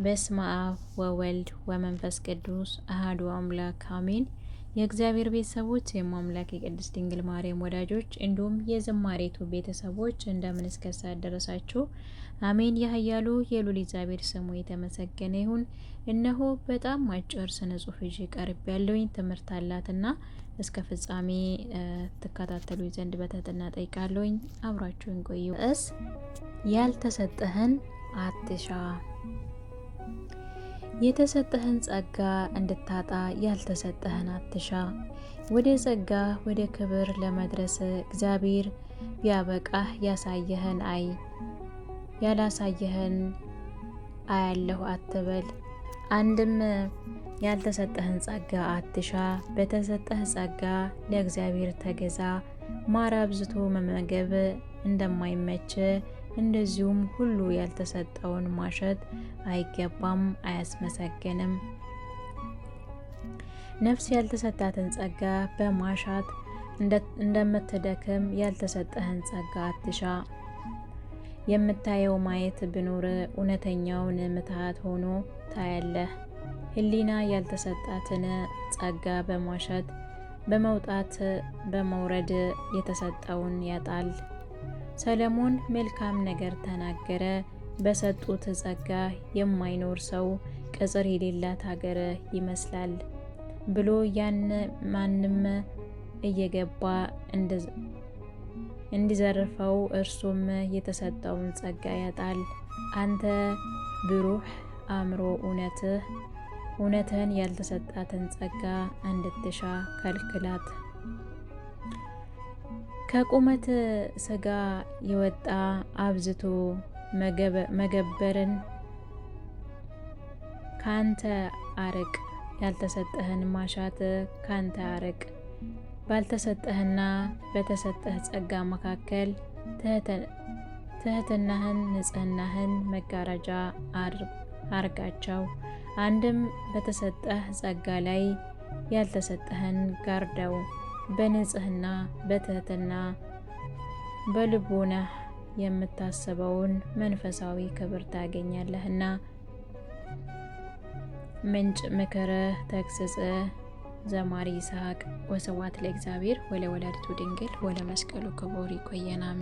በስመ አብ ወወልድ ወመንፈስ ቅዱስ አሐዱ አምላክ አሜን። የእግዚአብሔር ቤተሰቦች፣ የማምላክ የቅድስት ድንግል ማርያም ወዳጆች እንዲሁም የዝማሬቱ ቤተሰቦች እንደምን እስከ ሰዓት ደረሳችሁ? አሜን። የኃያሉ የልዑል እግዚአብሔር ስሙ የተመሰገነ ይሁን። እነሆ በጣም አጭር ስነ ጽሁፍ ይዤ ቀርብ ያለውኝ ትምህርት አላትና እስከ ፍጻሜ ትከታተሉ ዘንድ በትህትና ጠይቃለሁኝ። አብራችሁን ቆዩ። እስ ያልተሰጠህን አትሻ። የተሰጠህን ጸጋ እንድታጣ ያልተሰጠህን አትሻ። ወደ ጸጋ ወደ ክብር ለመድረስ እግዚአብሔር ቢያበቃህ ያሳየህን አይ፣ ያላሳየህን አያለሁ አትበል። አንድም ያልተሰጠህን ጸጋ አትሻ። በተሰጠህ ጸጋ ለእግዚአብሔር ተገዛ። ማር አብዝቶ መመገብ እንደማይመች እንደዚሁም ሁሉ ያልተሰጠውን ማሸት አይገባም፣ አያስመሰግንም። ነፍስ ያልተሰጣትን ጸጋ በማሻት እንደምትደክም ያልተሰጠህን ጸጋ አትሻ። የምታየው ማየት ብኖር እውነተኛውን ምትሃት ሆኖ ታያለህ። ሕሊና ያልተሰጣትን ጸጋ በማሻት በመውጣት በመውረድ የተሰጠውን ያጣል። ሰለሞን መልካም ነገር ተናገረ። በሰጡት ጸጋ የማይኖር ሰው ቅጽር የሌላት ሀገር ይመስላል ብሎ ያን ማንም እየገባ እንዲዘርፈው እርሱም የተሰጠውን ጸጋ ያጣል። አንተ ብሩህ አእምሮ እውነትህ እውነትህን ያልተሰጣትን ጸጋ እንድትሻ ከልክላት። ከቁመት ስጋ የወጣ አብዝቶ መገበርን ካንተ አርቅ። ያልተሰጠህን ማሻት ካንተ አርቅ። ባልተሰጠህና በተሰጠህ ጸጋ መካከል ትህትናህን፣ ንጽህናህን መጋረጃ አርጋቸው። አንድም በተሰጠህ ጸጋ ላይ ያልተሰጠህን ጋርደው። በንጽህና በትህትና በልቦናህ የምታስበውን መንፈሳዊ ክብር ታገኛለህና። ምንጭ ምክርህ ተግሥጽህ ዘማሪ ይስሐቅ። ወስብሐት ለእግዚአብሔር ወለወላዲቱ ድንግል ወለመስቀሉ ክቡር። ይቆየን። አሜን።